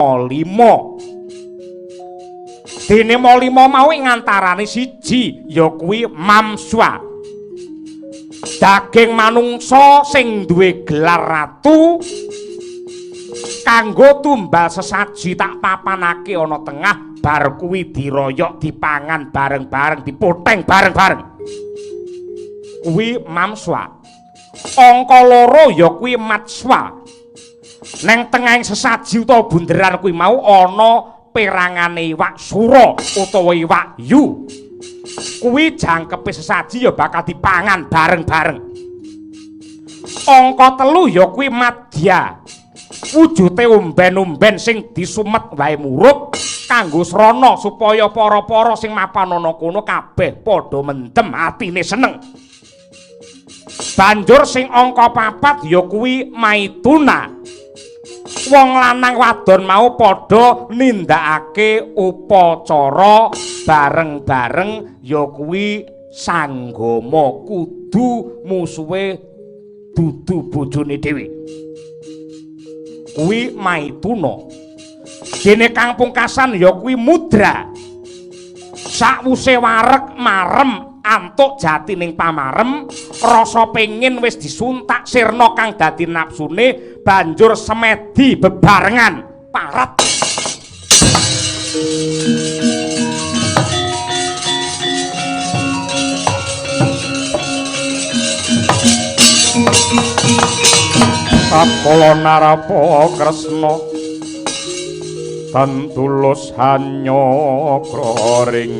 Lima. Dene ma lima mau ing antarane siji ya kuwi mamswa. Daging manungsa sing duwe gelar ratu kanggo tumbal sesaji tak papanake ana tengah, bar kuwi diroyok dipangan bareng-bareng, dipoteng bareng-bareng. Kuwi mamswa. Angka loro ya kuwi matswa. Neng tengahing sesaji utawa bunderan kuwi mau ana perangane iwak sura utawa iwak yu. Kuwi jangkepe sesaji ya bakal dipangan bareng-bareng. Angka telu ya kuwi madya. Wujute umben-umben sing disumet wae murup kanggo srana supaya para-para sing mapan ana kono kabeh padha mendem atine seneng. Banjur sing angka papat ya kuwi maituna. Wong lanang wadon mau padha nindakake upacara bareng-bareng ya kuwi sanggama, kudu musuhe dudu bojone dhewe. Kuwi maituna. Dene kang pungkasan ya kuwi mudra. Sakwuse wareg marem antuk jatining pamarem, rasa pengin wis disuntak sirna kang dadi nafsune, banjur semedi bebarengan parat. Tatkala narapa Kresna tan tulus hanyakra ring